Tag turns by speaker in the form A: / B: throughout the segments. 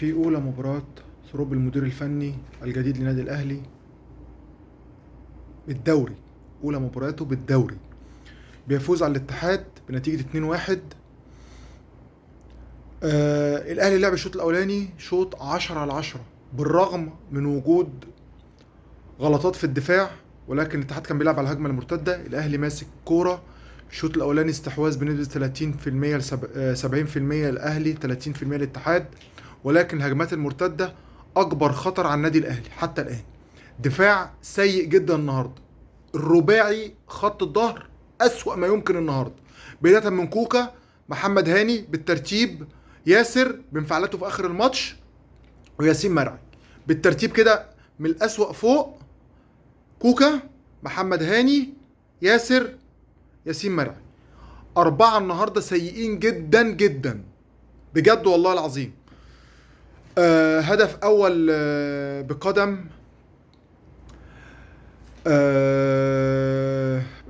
A: في أولى مباراة سروب المدير الفني الجديد لنادي الأهلي بالدوري، أولى مباراته بالدوري، بيفوز على الاتحاد بنتيجة 2-1. الأهلي لعب الشوط الأولاني شوط 10-10 بالرغم من وجود غلطات في الدفاع، ولكن الاتحاد كان بيلعب على الهجمة المرتدة. الأهلي ماسك كورة الشوط الأولاني، استحواذ بنسبة 30% 70% الأهلي، 30% الاتحاد، ولكن الهجمات المرتدة أكبر خطر على النادي الأهلي حتى الآن. دفاع سيء جدا النهاردة، الرباعي خط الظهر أسوأ ما يمكن النهاردة، بداية من كوكا، محمد هاني بالترتيب، ياسر بانفعالاته في آخر الماتش، وياسين مرعي بالترتيب كده من الأسوأ فوق: كوكا، محمد هاني، ياسر، ياسين مرعي. 4 النهاردة سيئين جدا جدا بجد والله العظيم. هدف أول بقدم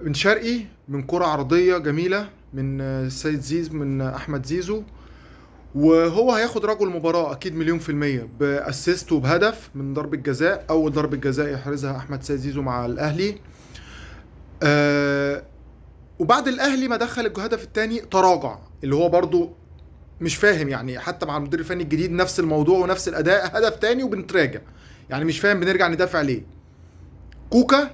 A: من شرقي، من كرة عرضية جميلة من السيد زيزو، من أحمد زيزو، وهو هياخد رجل المباراة أكيد 100% بأسيست وبهدف من ضربة جزاء، أول ضربة جزاء يحرزها أحمد سيد زيزو مع الأهلي. وبعد الأهلي ما دخل الهدف الثاني تراجع، اللي هو برضو مش فاهم يعني، حتى مع المدير الفني الجديد نفس الموضوع ونفس الأداء، هدف تاني وبنتراجع، يعني مش فاهم بنرجع ندافع ليه. كوكا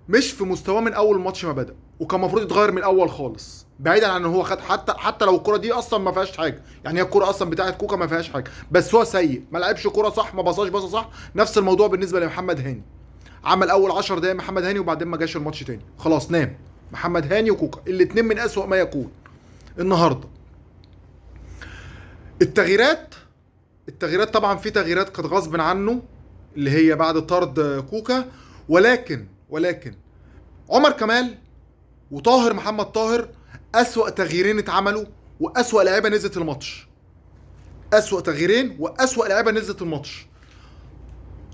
A: مش في مستواه من أول ماتش ما بدأ، وكان المفروض يتغير من الأول خالص، بعيدا عن ان هو خد حتى لو الكرة دي اصلا ما فيهاش حاجة، يعني هي الكرة اصلا بتاعت كوكا ما فيهاش حاجة، بس هو سيء، ما لعبش كرة صح، ما بصاش باصة صح. نفس الموضوع بالنسبة لمحمد هاني، عمل اول 10 دقايق محمد هاني وبعدين ما جاش الماتش تاني، خلاص نام. محمد هاني وكوكا الاثنين من اسوأ ما يكون النهارده. التغييرات طبعا في تغييرات كانت غصب عنه، اللي هي بعد طرد كوكا، ولكن عمر كمال وطاهر محمد طاهر أسوأ تغييرين اتعملوا، وأسوأ لعيبة نزلت الماتش. أسوأ تغييرين وأسوأ لعيبة نزلت الماتش.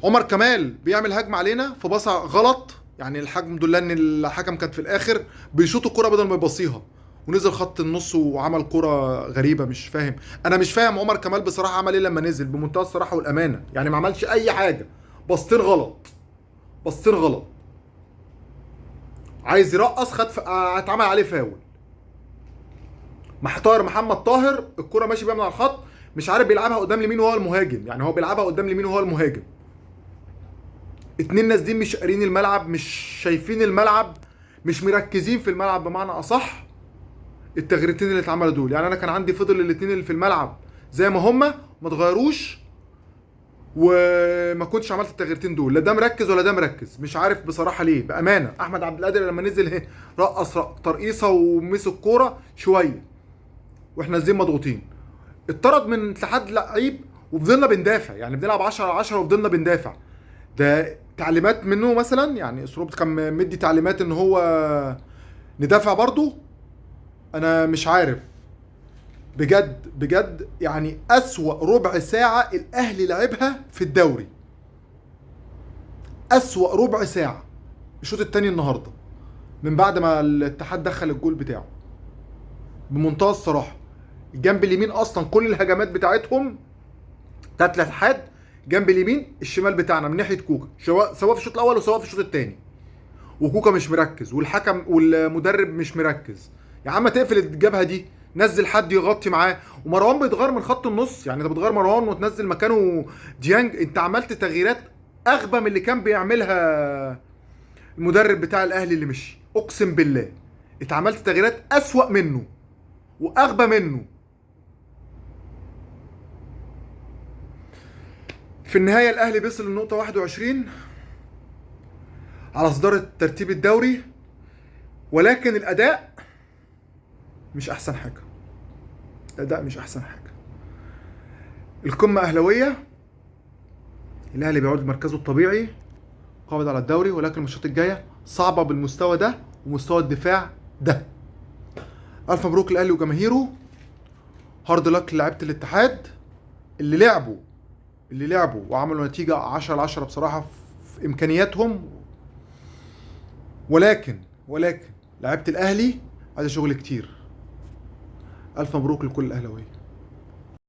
A: عمر كمال بيعمل هجمة علينا فباصة غلط، يعني الحجم دول ان الحكم كانت في الآخر بيشوط الكرة بدل ما يباصيها، ونزل خط النص وعمل كرة غريبة. مش فاهم، أنا مش فاهم عمر كمال بصراحة عمل إيه لما نزل، بمنتهى الصراحة والأمانة، يعني ما عملش أي حاجة، باصتين غلط، باصتين غلط، عايز يرقص، خد اتعمل عليه فاول. محتار محمد طاهر الكرة ماشي بيها من على الخط، مش عارف بيلعبها قدام لمين وهو المهاجم، يعني هو بيلعبها قدام لمين وهو المهاجم. اتنين ناس دي مش قارين الملعب، مش شايفين الملعب، مش مركزين في الملعب بمعنى اصح. التغييرتين اللي اتعملوا دول، يعني انا كان عندي فضل الاتنين اللي في الملعب زي ما هما ما اتغيروش، وما كنتش عملت التغييرتين دول، لا ده مركز ولا ده مركز، مش عارف بصراحة ليه بامانه. احمد عبد القادر لما نزل رقص ترقيصه ومسك الكورة شوية واحنا نازلين مضغوطين، اتطرد من اتحاد لعيب، وفضلنا بندافع، يعني بنلعب 10-10 وفضلنا بندافع. ده تعليمات منه مثلا، يعني اسلوب كان مدي تعليمات ان هو ندافع برضو، انا مش عارف بجد بجد. يعني أسوأ ربع ساعة الأهلي لعبها في الدوري، أسوأ ربع ساعة الشوط الثاني النهاردة من بعد ما الاتحاد دخل الجول بتاعه. بمنتهى الصراحة الجنب اليمين أصلا كل الهجمات بتاعتهم بتاعت الاتحاد جنب اليمين، الشمال بتاعنا من ناحية كوكا، سواء في الشوط الأول وسواء في الشوط الثاني، وكوكا مش مركز، والحكم والمدرب مش مركز. يا عم تقفل الجبهة دي، نزل حد يغطي معاه. ومروان بيتغير من خط النص، يعني انت بتغير مروان وتنزل مكانه ديانج. انت عملت تغييرات اغبى من اللي كان بيعملها المدرب بتاع الاهلي اللي مشي، اقسم بالله انت عملت تغييرات اسوأ منه واغبى منه. في النهاية الاهلي بيصل للنقطة 21 على صدارة ترتيب الدوري، ولكن الاداء مش احسن حاجة، الاداء مش احسن حاجة. القمه اهلاويه، الاهلي بيعود لمركزه الطبيعي، قابض على الدوري، ولكن الماتشات الجاية صعبة بالمستوى ده ومستوى الدفاع ده. الف مبروك للاهلي وجماهيره، hard luck لعيبة الاتحاد اللي لعبوا وعملوا نتيجة 10-10 بصراحة في امكانياتهم، ولكن لعيبة الاهلي عايزه شغل كتير. ألف مبروك لكل الأهلاوية.